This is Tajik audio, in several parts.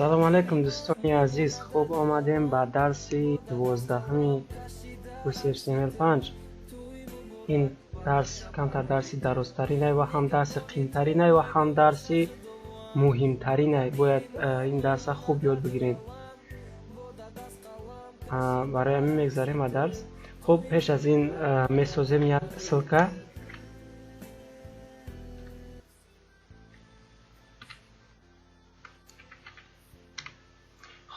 Салом алейкум, дӯстони азиз. Хуб, омадем ба дарси 12-уми курси HTML5. Ин дарс камтар дарси дарозтаринай ва ҳам дарси қийинтаринай ва ҳам дарси муҳимтаринай. Бояд ин дарса хуб ёд бигирем. Барои ҳамин мегзарем ба дарс. Хуб, пеш аз ин месозем як ссылка.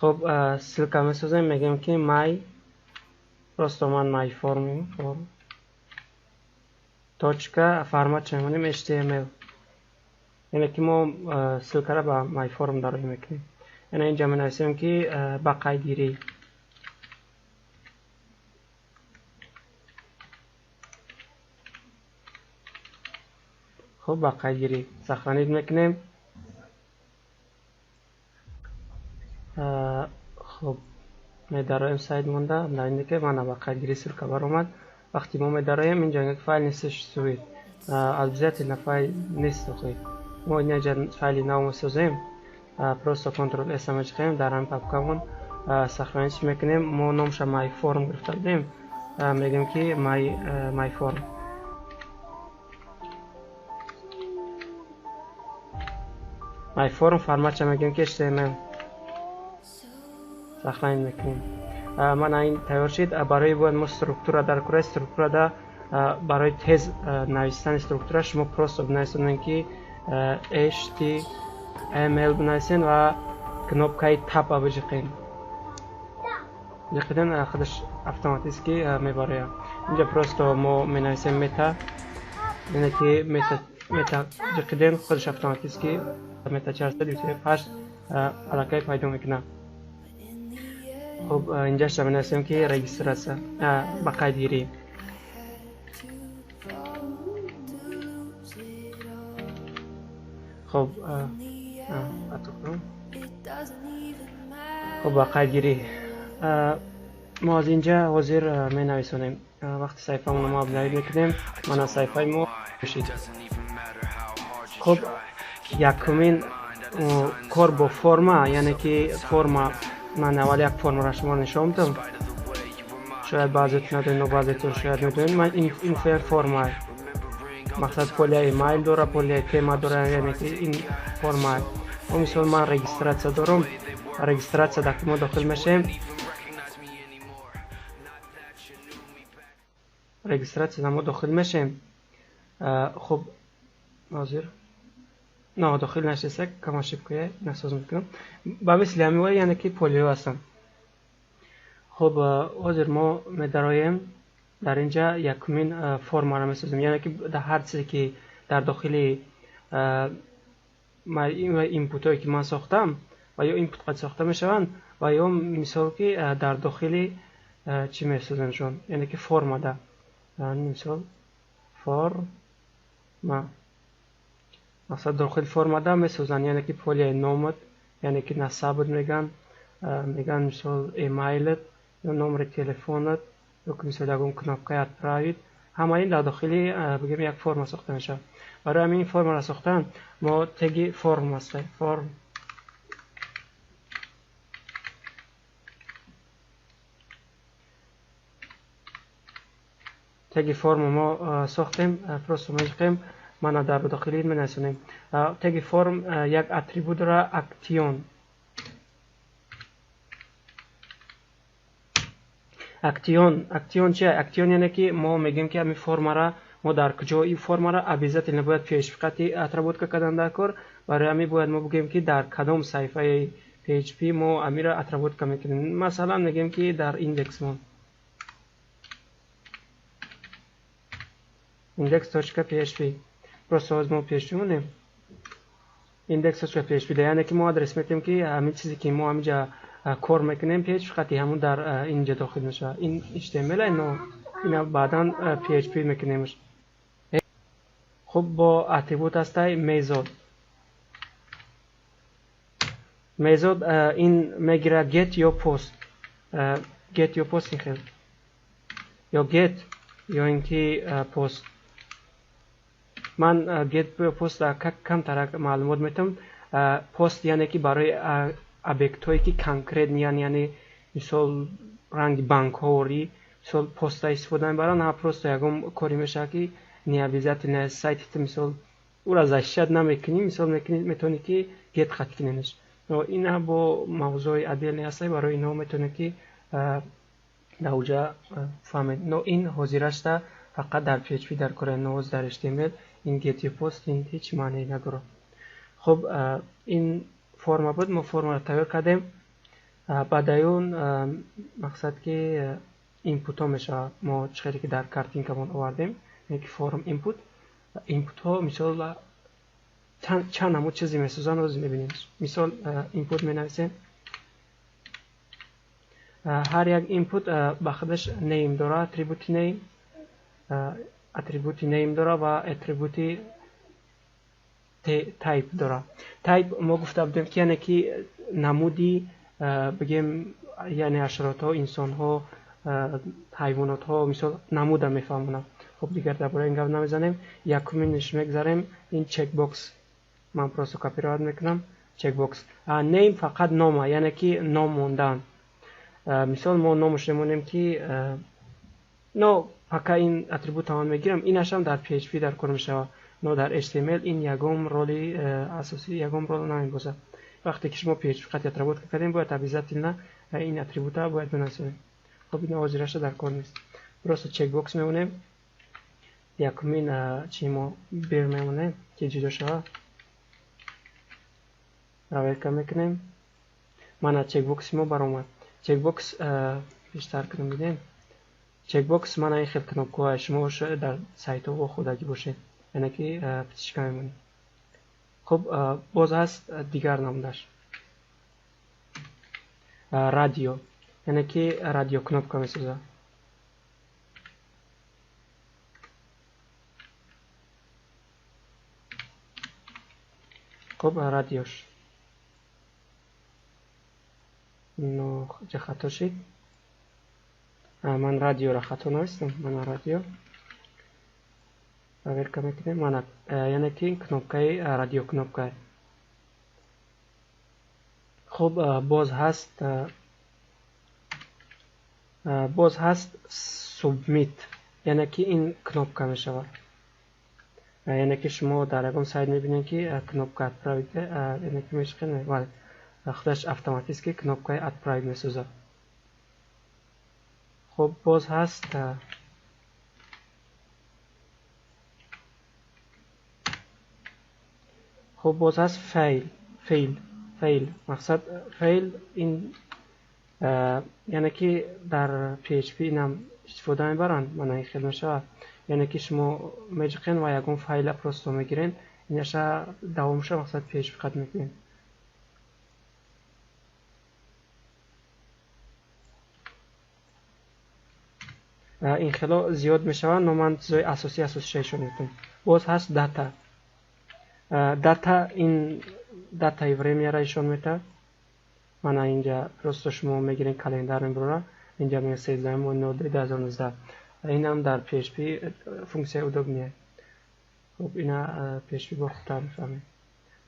Хуб, ссылка месозем, мегӯем ки my, просто ман my form form точка формат мемонем html, яъне ки мо ссылкаро ба my form дароӣ мекунем. Яъне инҷа менависем ки ба қайдгирӣ. Хуб, ба қайдгирӣ сохранить мекунем. Хуб, медароем сайт монда, дар ки мана ба қайдгирӣ ссылка баромад. Вақте мо медароем, инҷа файл не существует, обязательно файл нест. Охи мо инҷа файли нав месозем, просто Ctrl S мечиқем, дар ҳамин папкамон сохранить мекунем. Мо номша my form гирифта будем, мегӯем ки my form. My form форматша мегӯем ки html, сохранить мекунем. Мана ин тайёр шид. Барои бояд мо структура дар кураи структурада, барои тез навистани структура шумо просто бинависонед ки html бинависен ва кнопкаи Tab биҷиқен. Ҷиқидан худаш автоматически мебарояд. Инҷа просто мо менависем meta, яъне ки meta ҷиқиден, худаш автоматически meta 428 аллакай пайдо мекунад. Хуб, инҷаша менависем ки регистрация, ба қайдгирӣ. Хуб, хуб, ба қайдгирӣ мо аз инҷа ҳозир менависонем. Вақти саҳифамонро мо обновить мекунем, мана саҳифаи мо шид. Хуб, якумин кор бо форма, яъне ки форма. Ман аввал як формаро шумо нишон додам, шояд баъзетон надонед, но баъзетон шояд медонед. Ман ин форма мақсад поля email дора, поля тема дора, яъне ки ин форма. Мо мисол ман регистрация дорам. Регистрация дар ки мо дохил мешавем, регистрация мо дохил мешавем. Хуб, ҳозир на дохил нашиста, кам ошибкая насоз мекунам. Ба мисли ҳамин, яъне ки полиҳо ҳастанд. Хуб, ҳозир мо медароем дар инҷа, якумин формаро месозем, яъне ки дар ҳар чизе ки дар дохили инпутҳое ки ман сохтам ва ё инпут қад сохта мешаванд ва ё мисол ки дар дохили чӣ месоземшон, яъне ки формада, мисол форма, мақсад дохили формада месозанд, яъне ки поляи номат, яъне ки насабат меган, меган мисол эмайлат ё номери телефонат ё ки мисол ягон кнопкаи отправить. Ҳама ин дар дохили, бигем, як форма сохта мешавад. Барои ҳамин ин формаро сохтан мо теги form аст, form теги форма мо сохтем, просто меҷиқем, мана дар дохили менависонем. Теги form як атрибут дора, action. Action, action чи? Action яъне ки мо мегӯем ки ҳамин формара мо дар куҷо, ин формара обязательно бояд PHP қати отработка кардан дар кор. Барои ҳамин бояд мо бигӯем ки дар кадом саҳифаи PHP мо ҳаминро отработка мекунем. Масалан, мегӯем ки дар индексмон, index.php. Просто ҳозир мо PHP монем, index.php, яъне ки мо адрес метиҳем ки ҳамин чизе ки мо ҳаминҷа кор мекунем PHP қати, ҳамун дар инҷа дохил мешавад. Ин HTML, но ина баъдан PHP мекунемш. Хуб, бо атрибут ҳастай method. Method ин мегирад get ё post, get ё post, ин хел ё get ё ин ки post. Ман get ё post камтарак маълумот метавам. Post яъне ки барои объектҳое ки конкретный, яъне мисол ранги банкҳоори, мисол поста истифода мебаранд, ҳа просто ягон коре мешавад ки не обязательно сайти ту мисол ура защищать намекунӣ, мисол метавонӣ ки get хат куненаш. Ина бо мавзӯи отдельный ҳаста, барои инҳо метавонед ки дар уҷа фаҳмед. Но ин ҳозирашта фақат дар PHP дар кора, но дар HTML ин get ё post ин ҳеҷ маъне надорад. Хуб, ин форма буд, мо формаро тайёр кардем. Баъдаи он мақсад ки инпутҳо мешавад. Мо чӣ хеле ки дар картинкамон овардем, яъне ки форм input. Инпутҳо мисол чанд намуд чизе месозанд, ҳозир мебинем. Мисол input менависем. Ҳар як input ба худаш name дорад, атрибути name, атрибути name дорад ва атрибути type дорад. Type мо гуфта будем ки яъне ки намуди бигем, яъне ҳашаротҳо, инсонҳо, ҳайвонотҳо, мисол намуда мефаҳмонад. Хуб, дигар дар бораи ин гап намезанем. Якуминаш мегзарем, ин checkbox. Ман просто копировать мекунам. Checkbox. Name фақат нома, яъне ки ном мондан. Мисол мо номаш мемонем ки но пока ин атрибутро ман мегирам, инашам дар PHP дар кор мешавад. Но дар HTML ин ягон роли асосӣ, ягон рол намебозад. Вақте ки шумо PHP қати отработка кардем, бояд обязательно ин атрибутро бояд бинависонем. Хуб, ин ҳозираша дар кор нест. Просто checkbox мемонем. Якумин чи мо бир мемонем ки ҷудо шавад. Проверка мекунем. Мана checkbox мо баромад. Checkbox бештар кунем, бинем. Checkbox мана ин хел кнопкаҳое шумо дар сайтҳо вохӯрдагӣ бошед, яъне ки птичка мемонед. Хуб, боз ҳаст дигар намудаш. Радио, яъне ки радио кнопка месозад. Хуб, радиош. Но ҷа хато шид. Ман радиоро хато навистам. Мана радио. Проверка мекунем. Мана, яъне ки кнопкаи радио кнопка. Хуб, боз ҳаст submit, яъне ки ин кнопка мешавад. Яъне ки шумо дар ягон сайт мебинед ки кнопка отправить, яъне ки мешавад, бале, худаш автоматически кнопкаи отправить месозад. Хуб, боз ҳаст хуб, боз ҳаст файл, фейл, фейл. Мақсад фейл ин яъне ки дар PHP инам истифода мебаранд, мана ин хел мешавад. Яъне ки шумо меҷиқен ва ягон файла просто мегирен, инаша давомша мақсад PHP қат мекунед. Ин хело зиёд мешаванд, но ман чизои асосӣ асосиша ишора мекунам. Боз ҳаст дата. Дата ин датаи времяро ишон метавад. Мана инҷа просто шумо мегирен календар мебарора. Инҷа мега 13.02.2019. Инам дар PHP функсияи удобния. Хуб, ина PHP бо хубтар мефаҳмем.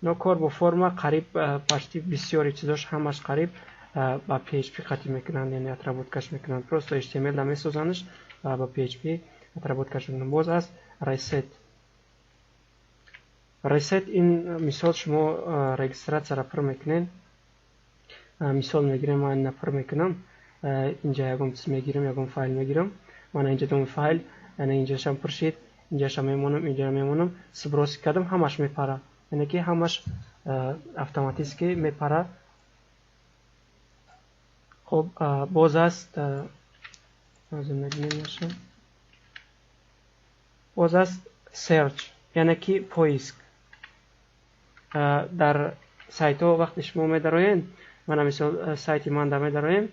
Но кор бо форма қариб почти бисёри чизош ҳамаш қариб ба PHP қатъ мекунанд, яъне отработкаш мекунанд. Просто HTML намесозандш ва ба PHP отработкаш мекунанд. Боз аст reset. Reset ин мисол шумо регистратсияро пур мекунед. Мисол мегирем, ман ина пур мекунам. Инҷа ягон чиз мегирам, ягон файл мегирам. Мана инҷа дом файл, яъне инҷашам пур шид, инҷашам мемонам, инҷа мемонам. Сброс кардам, ҳамаш мепара. Яъне ки ҳамаш автоматически мепара. Хуб, боз аст, ҳозир мебинем наша. Боз аст search, яъне ки поиск. Дар сайтҳо вақте шумо медароед, мана мисол сайти ман да медароем,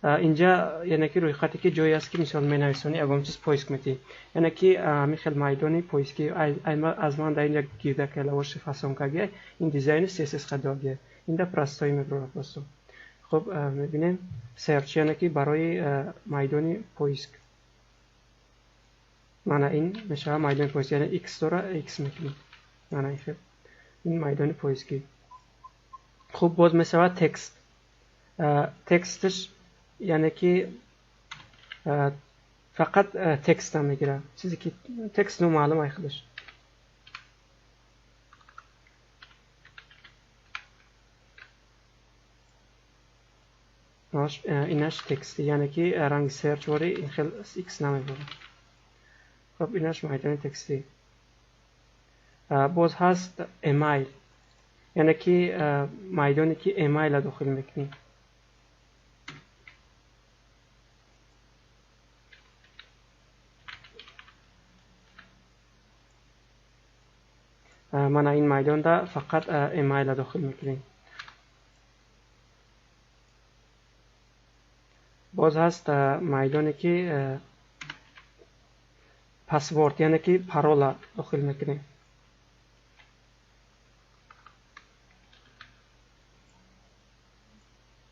инҷа яъне ки рӯйхате ки ҷое аст ки мисол менависонӣ ягон чиз поиск метиҳӣ. Яъне ки ҳамин хел майдони поиски аз ман дар инҷа гирда калавоши фасонкагия, ин дизайни CSS қадогия. Инда простой мебарад просто. Хуб, мебинем search, яъне ки барои майдони поиск. Мана ин мешавад майдони поиск, яъне X дора, X мекунем. Мана ин хел. Ин майдони поиски. Хуб, боз мешавад text. Text ш яъне ки фақат text а мегирад, чизе ки text номаълум ай худаш. Инаш text и, яъне ки ранги search вори ин хел x намебарад. Хуб, инаш майдони text и. Боз ҳаст email, яъне ки майдоне ки email а дохил мекунем. Мана ин майдонда фақат email а дохил мекунем. Боз ҳаст майдоне ки пассворд, яъне ки парола дохил мекунем.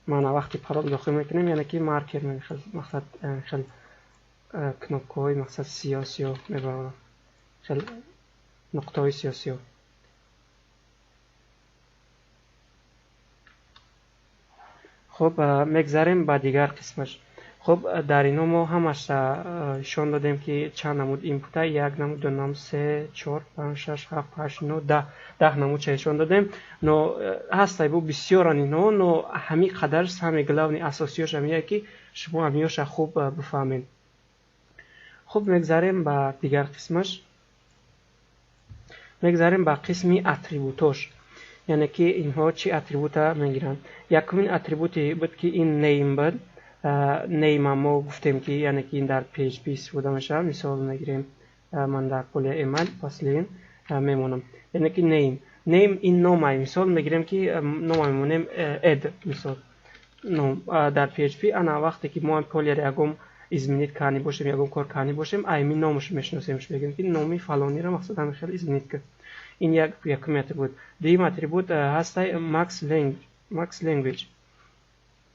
Мана вақти парол дохил мекунем, яъне ки маркер мақсад хел кнопкаҳои мақсад сиёҳ сиёҳ мебарорад, хел нуқтаҳои сиёҳ сиёҳ. Хуб, мегзарем ба дигар қисмаш. Хуб, дар ино мо ҳамаша нишон додем ки чанд намуд input а: як намуд, ду намуд, се, чор, панҷ, шаш, ҳафт, ҳашт, нӯ, даҳ, 10 намудша нишон додем. Но ҳастай бу бисёран ино, но ҳамин қадар самый главный асосиёш ҳамие ки шумо ҳамиёша хуб бифаҳмед. Хуб, мегзарем ба дигар қисмаш. Мегзарем ба қисми атрибутош, яъне ки инҳо чӣ атрибута мегиранд. Якумин атрибути буд ки ин name буд. Name мо гуфтем ки яъне ки ин дар PHP истифода мешавад. Мисол мегирем, ман дар поле email паслин мемонам, яъне ки name. Name ин номай. Мисол мегирем ки нома мемонем add, мисол ном дар PHP. Ана вақте ки мо полеро ягон изменить карни бошем, ягон кор карни бошем, айми номаш мешиносем, мегӯем ки номи фалониро мақсад ҳамин хел изменить кард. Ин як якуми атрибут. Дуюм атрибут ҳастай max language. Max language,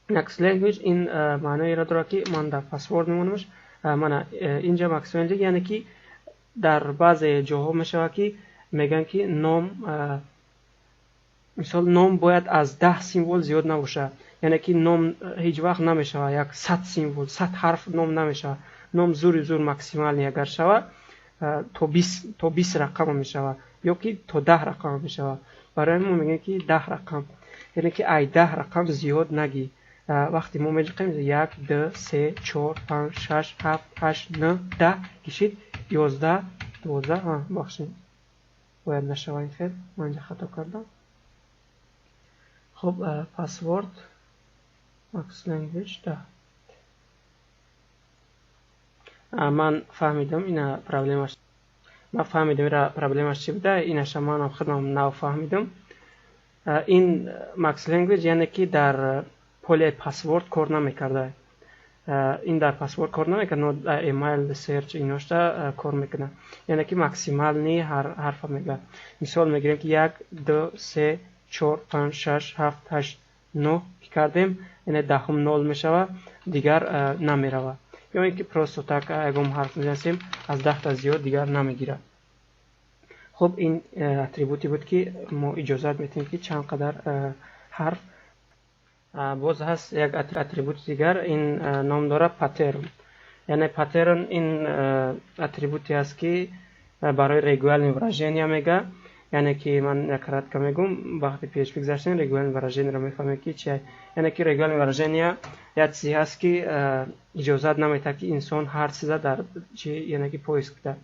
max language ин маъноеро дорад ки ман дар пассворд мемонамаш. Мана инҷа max language, яъне ки дар баъзе ҷоҳо мешавад ки мегӯянд ки ном, мисол, ном бояд аз 10 символ зиёд набошад, яъне ки ном ҳеҷ вақт намешавад як 100 символ, 100 ҳарф ном намешавад. Ном зури зур максимальный агар шавад, то 20 рақама мешавад ё ки то 10 рақама мешавад. Барои ҳамин мо мегӯем ки 10 рақам, яъне ки ай 10 рақам зиёд нагӣ. Вақте мо меҷиқем як, ду, се, чор, панҷ, шаш, ҳафт, ҳашт, нӯ, 10 кишид, 11, 12. Бахшед, бояд нашава ин хел, ман инҷа хато кардам. Хуб, password max language 10. Ман фаҳмидам ина проблемаш, ман фаҳмидам ира проблемаш чӣ буда. Инаша манам худам нав фаҳмидам. Ин max language яъне ки дар поле password кор намекарда. Ин дар password кор намекард, но дар email, search иношта кор мекунад, яъне ки максимальный ҳарфа мегӯяд. Мисол мегирем ки як, ду, се, чор, панҷ, шаш, ҳафт, ҳашт, нӯ ки кардем, яъне даҳум нол мешавад, дигар намеравад. Ё ин ки просто так ягон ҳарф менависем, аз 10та зиёд дигар намегирад. Хуб, ин атрибуте буд ки мо иҷозат метиҳем ки чанд қадар ҳарф. Боз ҳаст як атрибути дигар, ин ном дорад pattern. Яъне pattern ин атрибуте аст ки барои регулярное выражение мега. Яъне ки ман як кратко мегӯм, вақте PHP гузаштем, регулярное выражение ро мефаҳмем ки чи. Яъне ки регулярное выражение як чизе ҳаст ки иҷозат наметиҳад ки инсон ҳар чиза дар чи, яъне ки поиск кунад.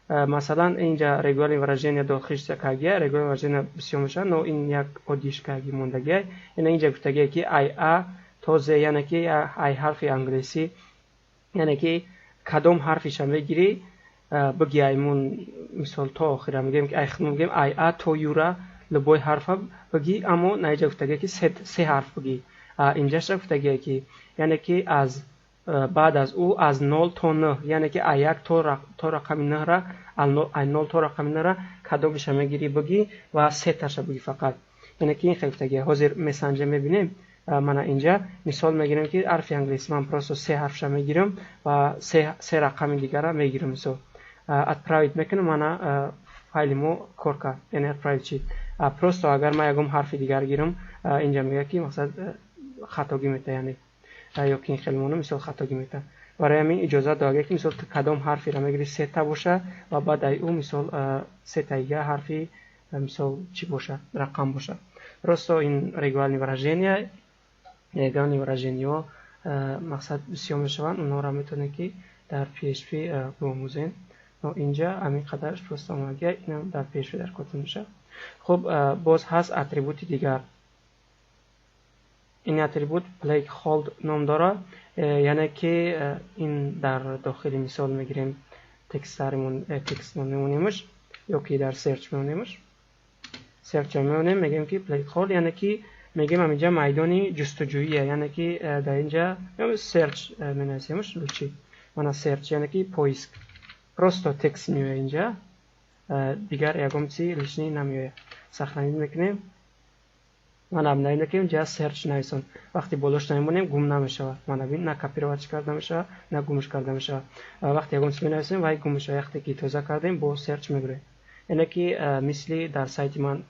Масалан, инҷа регулярное выражение дохилш кагия, регулярное выражение бисёр мешавад, но ин як оддиш каги мондагия. Яъне инҷа гуфтагия ки ай а то з, яъне ки ай ҳарфи англисӣ, яъне ки кадом ҳарфиша мегирӣ бигӣ, аймун мисол то охира мегӯем ки ай худмон мегӯем ай а то юра любой ҳарфа бигӣ, аммо наиҷа гуфтагия ки се ҳарф бигӣ. Инҷаша гуфтагия ки яъне ки аз баъд аз ӯ аз нол то нӯҳ, яъне ки ай як то рақами нӯҳра, ай нол то рақами нӯҳра кадомиша мегирӣ бигӣ ва сеташа бигӣ фақат. Яъне ки ин хел гуфтагия. Ҳозир месанҷем, мебинем. Мана инҷа мисол мегирем ки ҳарфи англисӣ ман просто се ҳарфша мегирам ва се рақами дигара мегирам. Мисол отправить мекунам, мана файли мо кор кард, яъне отправить шид. Просто агар ман ягон ҳарфи дигар гирам, Инҷа мегӯяд, ки мақсад хатогӣ мета, яъне ё ки ин хел монам, мисол хатогӣ мета. Барои ҳамин иҷозат дод, ки мисол ту кадом ҳарферо мегирӣ, сета боша ва баъд ай ӯ мисол сетаига ҳарфи мисол чӣ боша, рақам боша. Просто ин регулярные выражения, регулярные выражения мақсад бисёр мешаванд, онҳоро метавонед, ки дар PHP биомӯзед. Но инҷа ҳамин қадарш просто омадагия, инам дар PHP дар кодтон мешавад. Хуб, боз ҳаст атрибути дигар. Ин атрибут placeholder ном дорад, яъне ки ин дар дохили мисол мегирем текстаримон, текстмон мемонемш ё ки дар search мемонемш. Search мемонем, мегӯем ки placeholder, яъне ки мегӯем ҳаминҷа майдони ҷустуҷӯие, яъне ки дар инҷа search менависемш, лучи. Мана search, яъне ки поиск. Просто текст меояд инҷа, дигар ягон чизи лишний намеояд. Сохранить мекунем. Мана обновить мекунем, инҷа search нависон. Вақти болош намемонем, гум намешавад. Мана бин, на копировать карда мешавад, на гумш карда мешавад. Вақти ягон чиз менависем, вай гум мешавад. Вақте ки тоза кардем, бо search мегирем. Яъне ки мисли дар сайти ман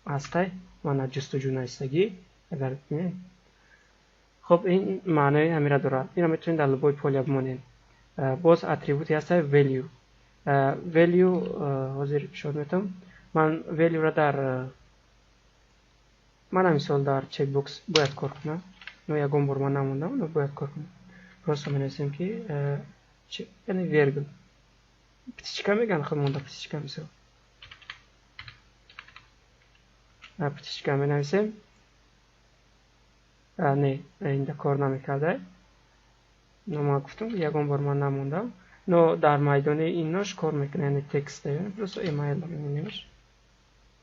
ҳастай, мана ҷустуҷӯ нависагӣ, агар бинед. Хуб, ин маънои ҳамира дорад. Инро метавонед дар любой поле бимонед. Боз атрибути ҳастай value. Value ҳозир ишора метавам. Ман value-ро дар мана мисол дар checkbox бояд кор кунам. Но ягон бор ман намондам, но бояд кор кунам. Просто менависем ки яъне вергул. Птичка мегӯянд, худ монда птичка мисол. Птичка менависем. Не, инда кор намекарда. Но ман гуфтам, ягон бор ман намондам. Но дар майдони иннош кор мекунад, яъне текст, просто email мемонемш.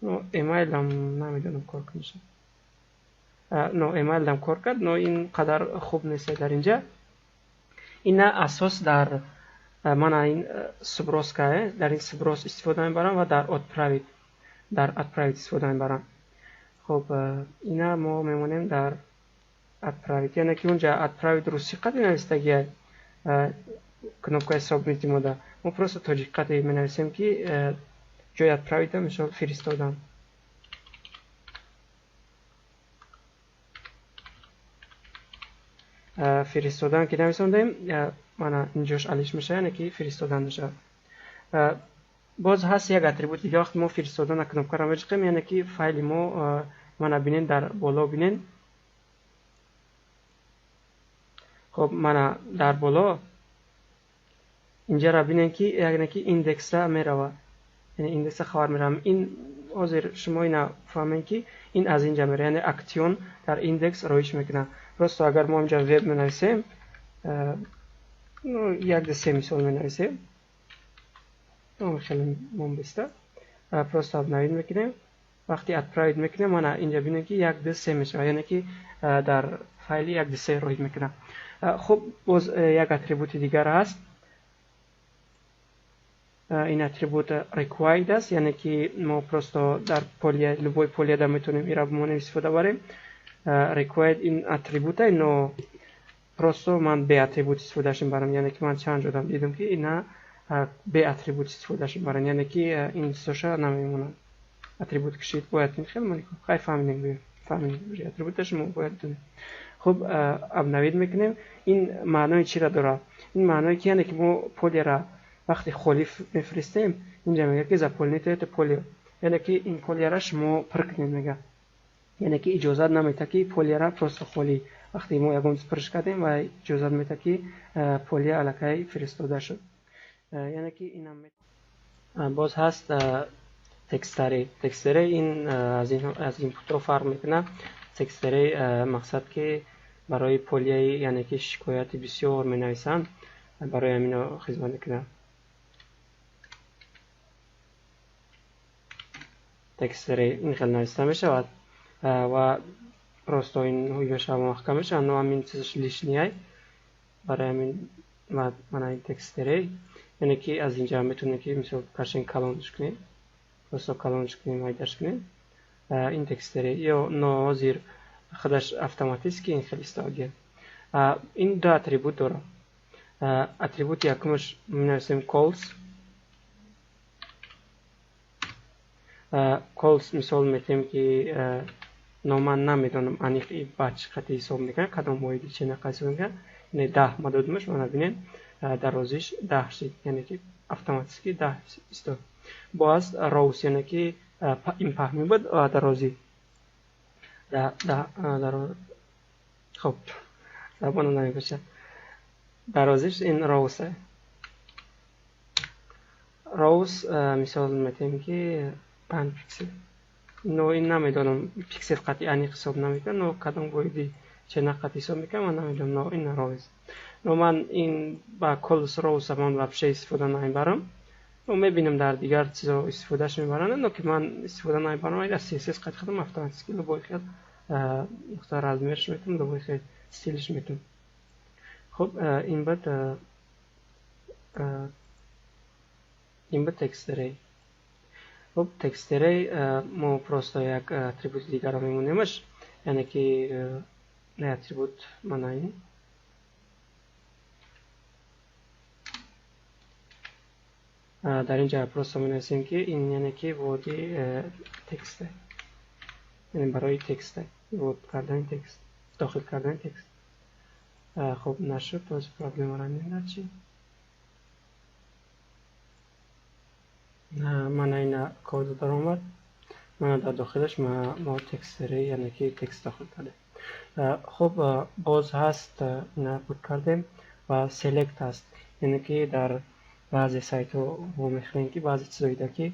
Но email ам намедонам кор кунад. Но email ам кор кард, но ин қадар хуб нест дар инҷа. Ина асос дар мана ин сброска, дар ин сброс истифода мебарам ва дар отправить, дар отправить истифода мебарам. Хуб, ина мо мемонем дар отправить, яъне ки унҷа отправить русӣ қади навистагия кнопкаи submit мода. Мо просто тоҷик қади менависем, ки ҷои отправить мисол фиристодан. Фиристодан ки нависондем, мана инҷош алиш мешавад, яъне ки фиристодан мешавад. Боз ҳаст як атрибут дига, вақте мо фиристодана кнопкаро меҷиқем, яъне ки файли мо, мана бинен, дар боло бинен. Хуб, мана дар боло инҷаро бинен, ки яъне ки индекса меравад, яъне индекса хабар меравад. Ин ҳозир шумо ина фаҳмед, ки ин аз инҷа меравад, яъне action дар индекс роиш мекунад. Просто агар мо инҷа веб менависем, ну як ду се мисол менависем, хеле монбеста, просто обновить мекунем. Вақти отправить мекунем, мана инҷа бинем, ки як ду се мешавад, яъне ки дар файли як ду се роҳид мекунад. Хуб, боз як атрибути дигар ҳаст. Ин атрибут required аст, яъне ки мо просто дар поле, любой поледа метавонем ира бимонем, истифода барем. Required ин атрибута, но просто ман бе атрибут истифодаш мебарам, яъне ки ман чанд ҷодам дидам, ки ина бе атрибут истифодаш мебарам, яъне ки ин чизоша намемонад. Атрибут кишид бояд ин хел ман хай фаҳмидем, фаҳмидем атрибуташ мо бояд донем. Хуб, обновить мекунем. Ин маънои чиро дорад? Ин маъное ки яъне ки мо полера вақти холӣ мефиристем, инҷа мегӯяд, ки заполните это поле, яъне ки ин полера шумо пур кунед мегӯяд, яъне ки иҷозат наметавад, ки полера просто холӣ. Вақте мо ягон чиз пурш кардем, ва иҷозат метавад, ки поле аллакай фиристода шуд, яъне ки инам боз ҳаст textarea. Textarea ин аз input ро фарқ мекунад. Textarea мақсад ки барои полияи, яъне ки шикояти бисёр менависанд, барои ҳамино хизмат мекунад. Textarea ин хел нависта мешавад ва просто ин ҳуҷмаша маҳкам мешавад, но ҳамин чизаш лишний, барои ҳамин мана ин textarea, яъне ки аз инҷа метавонем, ки мисол кашен калонш кунем, просто калонш кунем, майдаш кунем. Ин textarea ё но ҳозир худаш автоматически ин хел истодагия. Ин ду атрибут дорад. Атрибути якумаш менависем cols. Cols мисол метем, ки Но ман намедонам аниқ ба чӣ қадр ҳисоб мекунад, кадом воҳиди ченақа ҳисоб мекунад. Яъне 10 ма додимаш, мана бинед, дарозиш 10 шид, яъне ки автоматически 10 истод. Боз rows, яъне ки ин паҳнӣ буд ва дарозӣ. Хоб, забонам намекушад. Дарозиш ин rows. Rows мисол метем ки 5 пиксел. Но ин намедонам пиксел қатъи аниқ ҳисоб намекунад, но кадом воҳиди чена қатъи ҳисоб мекунад, ман намедонам, но ин rows. Но ман ин ба cols rows ман вообще истифода намебарам. Но мебинам дар дигар чизо истифодаш мебаранд, но ки ман истифода намебарам, ай дар CSS қатъи худам автоматически любой хел нуқта размерш метавонам, любой хел стилш метавонам. Хоб, ин буд textArray. Хоб, textArray мо просто як атрибути дигарро мемонемаш, яъне ки не атрибут мана ин. Дар ин ҷо просто менависем ки ин яъне ки води текст, яъне барои текст, вод кардани текст, дохил кардани текст. Хоб, нашуд, боз проблемаро дар чи? Мана ина код даромад. Мана дар дохилаш мо textArray, яъне ки текст дохил кардем. Хоб, боз ҳаст, ина буд кардем ва select ҳаст, яъне ки дар баъзе сайтҳо мо мехоҳем ки баъзе чизоида ки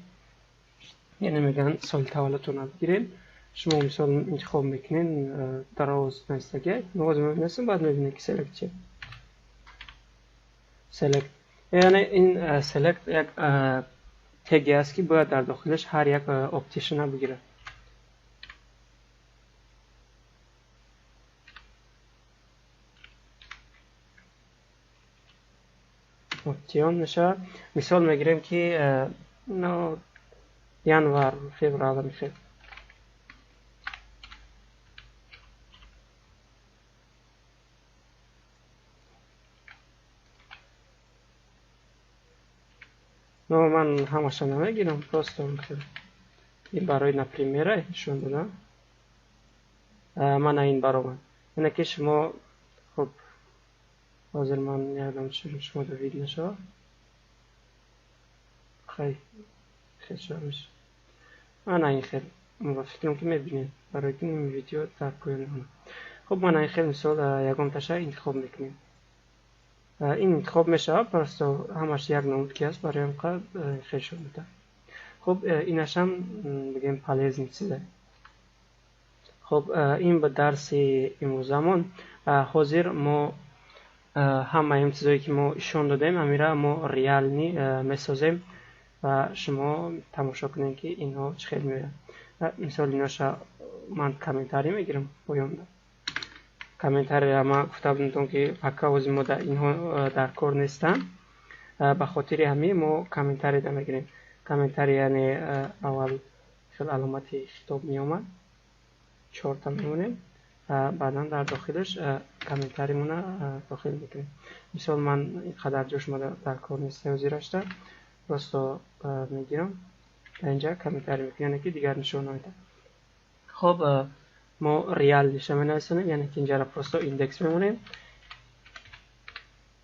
яъне мегӯянд соли таваллудтонро бигирем, шумо мисол интихоб мекунед, дароз навистагия, ҳозир менависем, баъд мебинем ки select чи. Select яъне ин select як теге аст ки бояд дар дохилаш ҳар як option бигирад. Option мешавад. Мисол мегирем ки январ, феврал мехел. Но ман ҳамаша намегирам, просто ин барои напримера нишон додам. Мана ин баромад. Яъне ки шумо, хоб, ҳозир ман якдам шумо да вид нашавад. Хай, хел шуд мешавад. Мана ин хел, ба фикрам ки мебинед, барои ки ин видео дар поён мемонад. Хоб, мана ин хел мисол ягонташа интихоб мекунем. Ин интихоб мешавад, просто ҳамаш як намуд ки аст, барои ҳам хел шуд метавад. Хоб, инашам бигем полезный чизе. Хоб, ин ба дарси имрӯзамон. Ҳозир мо ҳамаи ин чизое ки мо ишон додем, ҳамира мо реални месозем ва шумо тамошо кунед ки инҳо чӣ хел меоянд. Мисол иноша ман комментарий мегирам поёнда. Комментария ман гуфта будам ки пока ҳозир мо инҳо дар кор нестанд. Ба хотири ҳамин мо комментарий да мегирем. Комментарий яъне аввал хел аломати хитоб меомад, чорта мемонем, баъдан дар дохилаш комментаримона дохил мекунем. Мисол ман ин қадар ҷош дар кор нест ҳозирашта, просто мегирам дар инҷа комментарий мекунем, яъне ки дигар нишон намедиҳад. Хоб, мо реалниша менависонем, яъне ки инҷаро просто индекс мемонем,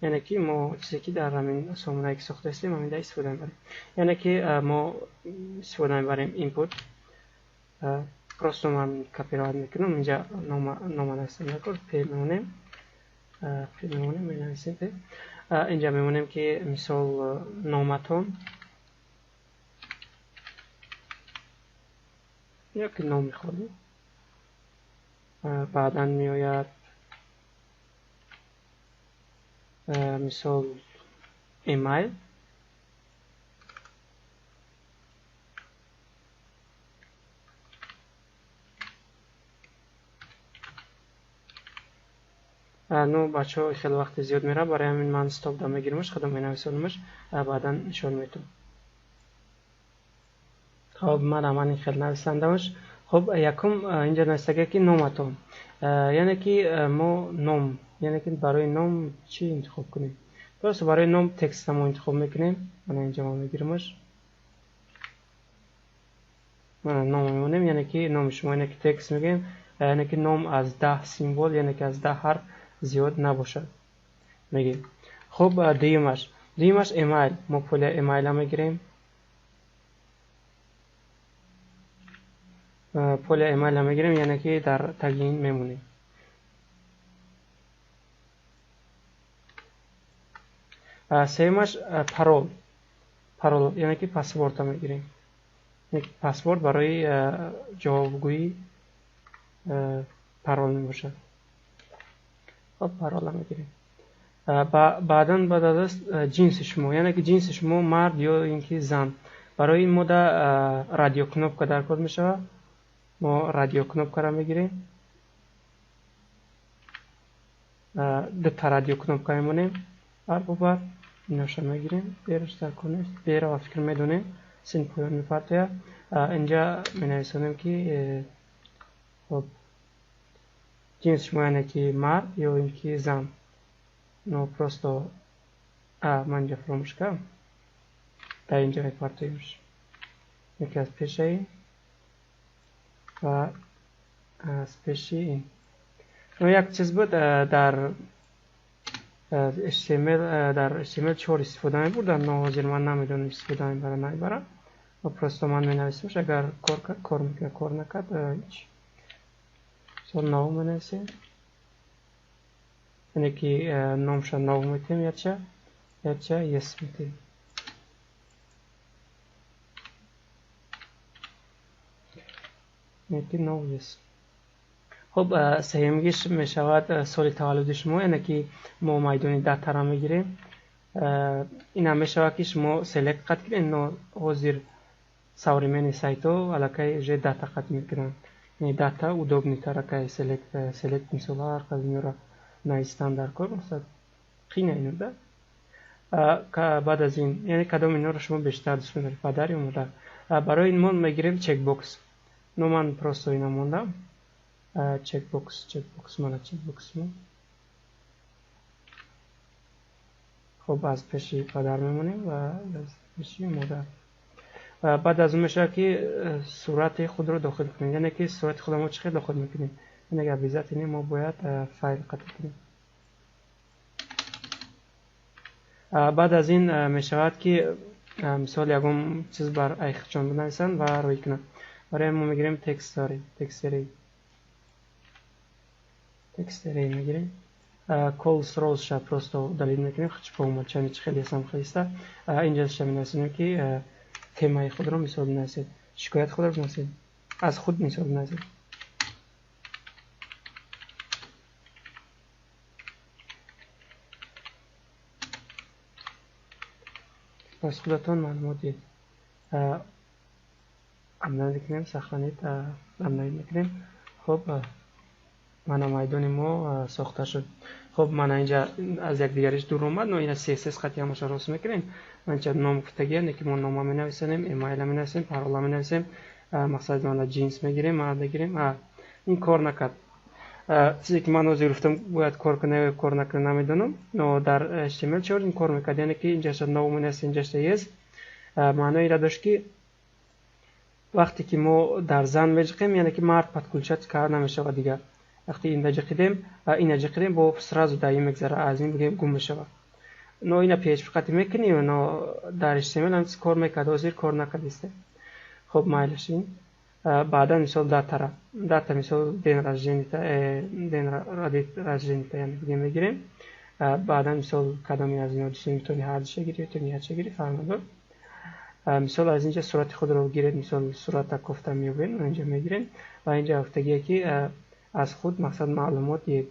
яъне ки мо чизе ки дар ҳамин сомонае ки сохта ҳастем ҳаминда истифода мебарем. Яъне ки мо истифода мебарем input. Просто ман копировать мекунам, инҷа нома нависам накор, p мемонем, p мемонем, менависем p. Инҷа мемонем ки мисол номатон ё ки номи холӣ, баъдан меояд мисол email, ну бачаҳо хеле вақти зиёд меравад, барои ҳамин ман стоп да мегиримаш, худам менависонамаш, баъдан нишон метавам. Хоб, ман ин хел нависандамаш. Хоб, якум инҷа навистага ки номатон, яъне ки мо ном, яъне ки барои ном чӣ интихоб кунем? Просто барои ном текста мо интихоб мекунем. Мана инҷа мо мегиримаш. Ном мемонем, яъне ки номи шумо, яъне ки текст мегӯем, яъне ки ном аз 10 символ, яъне ки аз 10 ҳарф зиёд набошад мегӯем. Хуб, дуюмаш email. Мо поля email мегирем. Поля email мегирем, яъне ки дар таги ин мемонем. Сеюмаш парол. Парол, яъне ки паспорта мегирем. Паспорт барои ҷавобгӯӣ парол мебошад. Хоб, парола мегирем. Баъдан баъд аз ҷинси шумо, яъне ки ҷинси шумо мард ё ин ки зан. Барои ин мода радиокнопка дар кор мешавад. Мо радиокнопкаро мегирем. Дута радиокнопка мемонем. Бар иноша мегирем. Бераш дар кор нест. Бера ва фикр медонем. Син поён мепартояд. Инҷа менависонем ки хоб ҷинси шумо, яъне ки мард ё ин ки зан. Но просто ман инҷа фаромӯш кардам. Дар инҷа мепартоемш. Яке аз пешаи ва аз пеши ин. Но як чиз буд, дар HTML, дар HTML 4 истифода мебурдам, но ҳозир ман намедонам истифода мебарам намебарам. Но просто ман менависамш, агар кор кард, кор мекунад, кор накард, ҳеч. Мисол нав менависем. Яъне ки номша нав метем, яча yes метем. Яъне ки нав yes. Хуб, сеюмгиш мешавад соли таваллуди шумо, яъне ки мо майдони датара мегирем. Ин ҳам мешавад ки шумо селект қат кунед, но ҳозир современный сайтҳо аллакай уже дата қат мекунанд. Яъне дата удобнитар, акай селект мисол ҳар қадр инро навистан дар кор, масалан қина ино да. Баъд аз ин, яъне кадом инҳоро шумо бештар дӯст медоред, падар ё модар. Барои ин мо мегирем чекбокс. Но ман просто ина мондам. Чекбокс, мана чекбокс мо. Хуб, аз пеши падар мемонем ва аз пеши модар. Баъд аз он мешавад ки сурати худро дохил кунем, яъне ки сурати худро мо чӣ хел дохил мекунем? Яъне обязательно мо бояд файл қатъ кунем. Баъд аз ин мешавад ки мисол ягон чиз бар айхчон бинависанд ва рӯй кунанд. Барои мо мегирем текстери мегирем. Calls rows ша просто удалить мекунем, хч по умолчанию чӣ хеле сам хелиста. Инҷа ша менависем ки темаи худро мисол бинависед, шикояти худро бинависед, аз худ мисол бинависед. Аз худатон маълумот диҳед. Обновить мекунем, сохранить, обновить мекунем. Хуб, мана майдони мо сохта шуд. Хуб, мана инҷа аз якдигариш дур омад, но ина CSS қатъи ҳамаша рост мекунем. Ман инҷа ном гуфтагия, не ки мо нома менависонем, эмайла менависем, парола менависем, мақсади мана ҷинс мегирем, мард мегирем. Ин кор накард. Чизе ки ман ҳозир гуфтам бояд кор кунад ё кор накунад намедонам, но дар HTML 4 ин кор мекард, яъне ки инҷаша ном менависем, инҷаша yes. Маънои инро дошт ки вақте ки мо дар зан меҷиқем, яъне ки мард подключать карда намешавад дигар. Вақте ин ҷиқидем, ина ҷиқидем, бо сразу дар ин мегзара, аз ин бигем гум мешавад. Но ина PHP қатъи мекунем, но дар HTML ҳам чиз кор мекард, ҳозир кор накардист. Хуб, майлаш ин. Баъдан мисол датара. Дата мисол день рождения, день рождения, яъне бигем мегирем. Баъдан мисол кадоми аз инҳо дӯст метавонӣ ҳар душа гирӣ, метавонӣ якша гирӣ, фарқ надорад. Мисол аз инҷа сурати худро гиред, мисол сурата кофта меёбем, инҷа мегирем ва инҷа гуфтагие ки аз худ мақсад маълумот диҳед.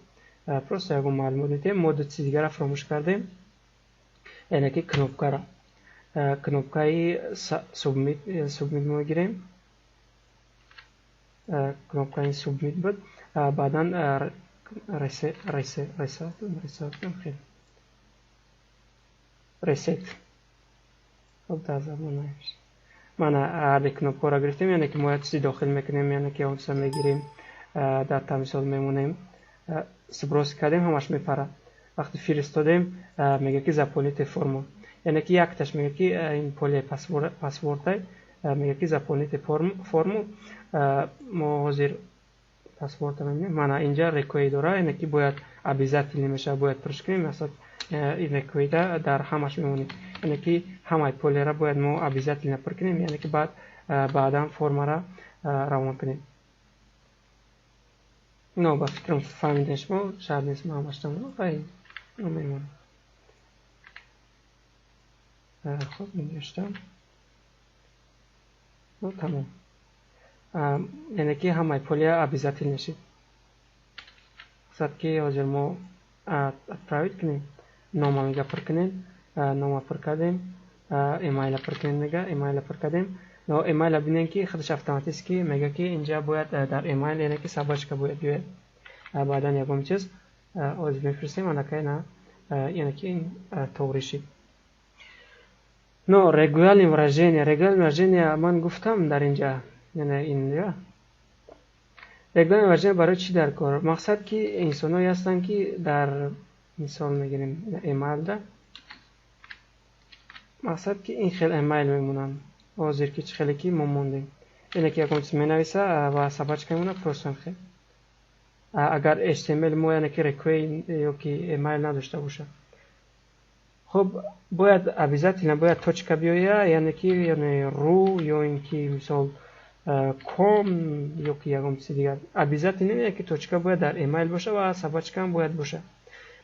Просто ягон маълумот медиҳем. Мо ду чизи дигарро фаромӯш кардем, яъне ки кнопкаро. Кнопкаи submit мо мегирем. Кнопкаи submit буд. Баъдан reset. Хуб, дар забон навишт. Мана ҳар ду кнопкаро гирифтем, яъне ки мо як чизи дохил мекунем, яъне ки он чиза мегирем, дата мисол мемонем, сброс кардем, ҳамаш мепарад. Вақте фиристодем, мегӯяд ки заполните форму, яъне ки якташ мегӯяд ки ин поле паспортай, Мега ки заполните форму. Мо ҳозир паспорта мебинем. Мана, инҷа require дора, яъне ки бояд обязательно мешавад, бояд пурш кунем. Масалан, ин require дар ҳамаш мемонем, яъне ки ҳамаи поле ра бояд мо обязательно пур кунем, яъне ки баъд баъдан формара равон кунем. Но ба фикрам, фаҳмидем шумо, шарт нест ма ҳамаштам мемонам. Хуб, инҷоштам тамом, яъне ки ҳамаи поле я обязательно шид. Мақсад ки ҳозир мо отправить кунем, нома мега пур кунем, нома пур кардем, эмайла пур кунем мега, эмайла пур кардем. Но эмайла бинем, ки худаш автоматически мега, ки инҷа бояд дар эмайл, яъне ки собачка бояд биёяд, баъдан ягон чиз ҳозир мефиристем аллакай на, яъне ки ин тоғри шид. Но регулярное выражение, регулярное выражение ман гуфтам дар инҷа, яъне инҷа регулярное выражение барои чӣ дар кор? Мақсад ки инсонҳое ҳастанд, ки дар мисол мегирем эмайлда, мақсад ки ин хел эмайл мемонанд. Ҳозир ки чӣ хеле ки мо мондем, яъне ки ягон чиз менависа ва собачка мемонад, просто хел. Агар HTML мо, яъне ки require ё ки эмайл надошта бошад, хуб, бояд обязательно бояд точка биёя, яъне ки яъне ру ё ин ки мисол ком ё ки ягон чизи дигар, обязательно яъне ки точка бояд дар эмайл боша ва собачка ҳам бояд боша.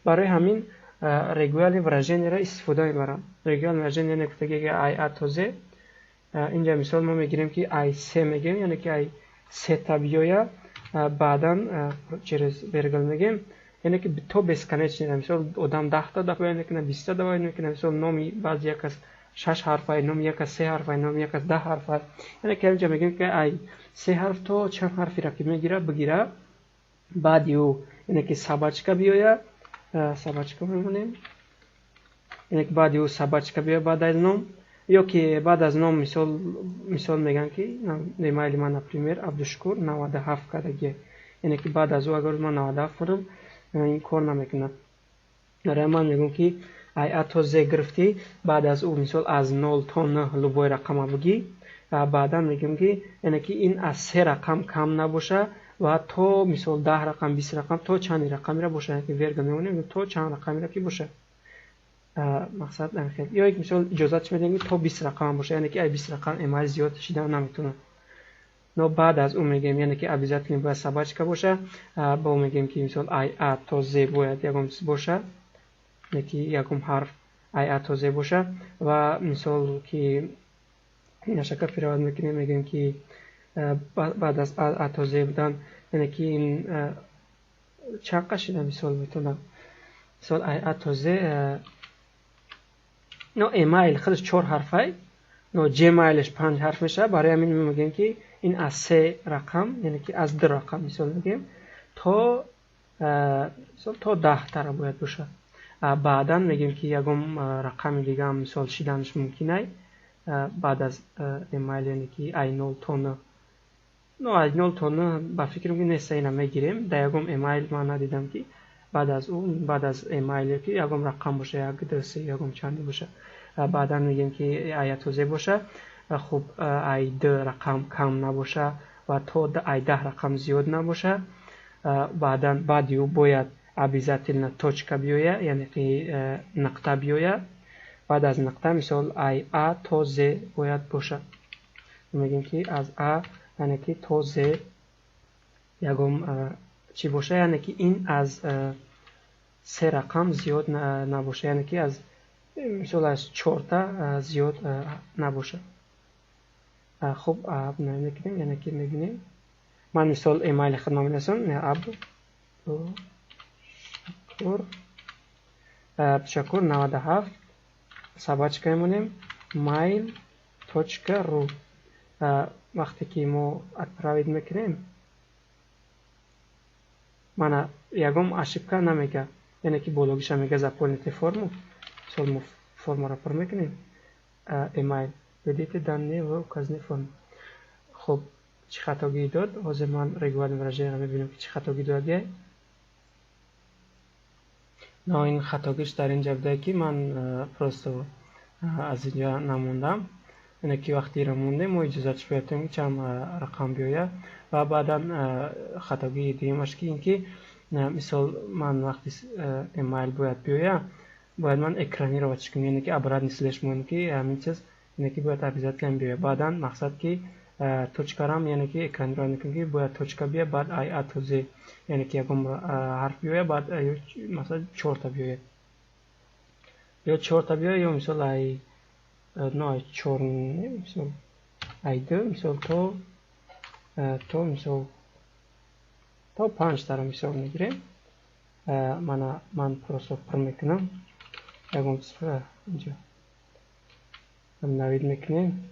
Барои ҳамин регулярное выражение ро истифода мебарам. Регулярное выражение яъне гуфтаги ай а то з. Инҷа мисол мо мегирем, ки ай се мегирем, яъне ки ай сета биёя, баъдан через вергул мегем, яъне ки то бесконечный. Мисол, одам 10-та добавить мекунад, 20-та добавить мекунад. Мисол, номи баъзи як кас шаш ҳарфай, номи як кас се ҳарфай, номи як кас 10 ҳарфай. Яъне ки инҷа мегӯем, ки ай се ҳарф то чанд ҳарферо ки мегира, бигира, баъди ӯ яъне ки собачка биёя, собачка мемонем, яъне ки баъди ӯ собачка биёя баъд аз ном ё ки баъд аз ном. Мисол мегӯям, ки эмайли ман, например, Абдушукур 97 кардагие, яъне ки баъд аз ӯ агар ман 97 кунам, ин кор намекунад. Барои ман мегӯям, ки ай а то з гирифтӣ, баъд аз ӯ мисол аз нол то нӯҳ любой рақама бигӣ, баъдан мегӯем, ки яъне ки ин аз се рақам кам набоша ва то мисол 10 рақам, 20 рақам, то чанди рақамеро боша, яъне ки верга мемонем, то чанд рақамеро ки боша. Мақсад ё мисол иҷозат чӣ медиҳем, ки то 20 рақам боша, яъне ки ай 20 рақам эмайл зиёд шида наметавонад. Но баъд аз ӯ мегӯем, яъне ки обязательно бояд собачка боша. Бо мегӯем, ки мисол ай а то з бояд ягон чиз боша, яъне ки ягон ҳарф ай а то з боша. Ва мисол ки инашака перевод мекунем, мегӯем, ки баъд аз а то з будан, яъне ки ин чанд қашида мисол метавонам, мисол ай а то з. Но эмайл худаш чор ҳарфай, но ҷемайлаш панҷ ҳарф мешавад. Барои ҳамин мегӯем, ки ин аз се рақам, яъне ки аз ду рақам, мисол мегӯем, то мисол то 10-тара бояд бошад. Баъдан мегӯем, ки ягон рақами дигаам мисол шиданаш мумкинай баъд аз эмайл, яъне ки ай нол то нӯ. Но ай нол то нӯ ба фикрам, ки неста, ина мегирем. Дар ягон эмайл ман надидам, ки баъд аз ӯ, баъд аз эмайл ки ягон рақам боша, як, ду, се, ягон чанде боша. Баъдан мегӯем, ки ай а то з боша. Хуб, ай ду рақам кам набоша ва то ай 10 рақам зиёд набоша. Баъдан баъди ӯ бояд обязательно точка биёя, яъне ки нуқта биёя. Баъд аз нуқта мисол ай а то з бояд боша. Мегӯем, ки аз а, яъне ки то з ягон чӣ боша, яъне ки ин аз се рақам зиёд набоша, яъне ки аз мисол аз чорта зиёд набоша. Хуб, мекунем, яъне ки мебинем. Ман мисол эмайли худро менависам: Абдушакур, Абдушакур 97, собачка мемонем, mail.ru. Вақте ки мо отправить мекунем, мана, ягон ошибка намега, яъне ки бологиша мега заполните форму. Мисол, мо формаро пур мекунем: email, введите данные в указанной форме. Хуб, чӣ хатогӣ дод? Ҳозир ман регулярное выражение мебинам, ки чӣ хатогӣ дод. Но ин хатогиш дар ин ҷа будае, ки ман просто аз инҷа намондам. Яъне ки вақти ира мондем, мо иҷозатш биётем, ки чанд рақам биёяд. Ва баъдан хатогии дуюмаш ки ин ки, мисол, ман вақти email бояд биёяд, бояд ман экранировать кунем, яъне ки обратный слеш монем, ки ҳамин чиз, яъне ки бояд обязательно биёяд. Баъдан мақсад ки точкарам, яъне ки экранировать мекунем, ки бояд точка биёяд, баъд ай а то з, яъне ки ягон ҳарф биёяд, баъд масалан чорта биёяд ё чорта биёяд, ё мисол ай, но ай чор, мисол ай ду, мисол то мисол то панҷтаро мисол мегирем. Мана, ман просто пур мекунам, ягон чиз инҷо навид мекунем,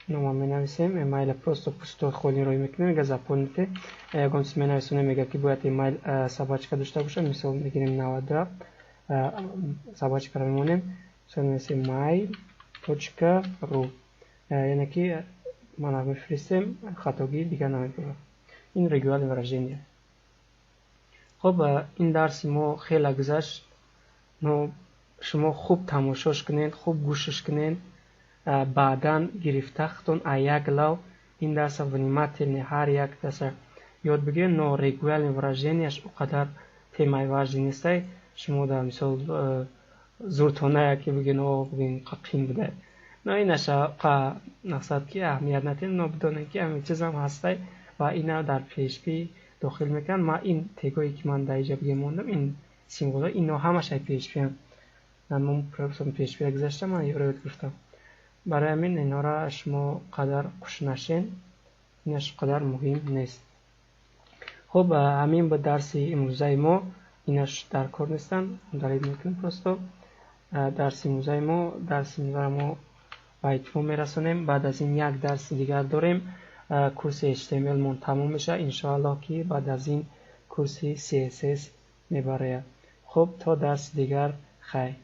нома менависем, email просто пустой, холӣ рой мекунем, мега заполните, ягон чиз менависонем, мега ки бояд email собачка дошта бошад. Мисол мегирем, 97 собачкаро мемонем, мисол менависем mail.ru, яъне ки мана мефиристем, хатогӣ дигар намебурад. Ин регулярное выражение. Хуб, ин дарси мо хеле гузашт, но шумо хуб тамошош кунед, хуб гӯшш кунед, баъдан гирифтахтон а як лав ин дарса внимательно ҳар як дарса ёд бигиред. Но регулярное выраженияш о қадар темаи важный нестай. Шумо дар мисол зуртона яке бигӯен, о, бигӯен, қин буда, но инаша қа мақсад ки аҳамият надиҳем, но бидонем, ки ҳамин чизам ҳастай ва ина дар PHP дохил мекунанд. Ма ин тегое ки ман дар инҷа бигем мондам, ин символҳо, ино ҳамаш ай PHP ам. Ман PHP гузаштам, ман ёро ёд гирифтам. Барои ҳамин инҳоро шумо қадар қуш нашен, инаш қадар муҳим нест. Хуб, ҳамин буд дарси имрӯзаи мо. Инаш дар кор нестанд, удалить мекунем просто. Дарси имрӯзаи мо, дарси имрӯзаро мо ба итмом мерасонем. Баъд аз ин як дарси дигар дорем, курси HTML мон тамом мешавад. Иншоаллоҳ, ки баъд аз ин курси CSS мебарояд. Хуб, то дарси дигар, хайр.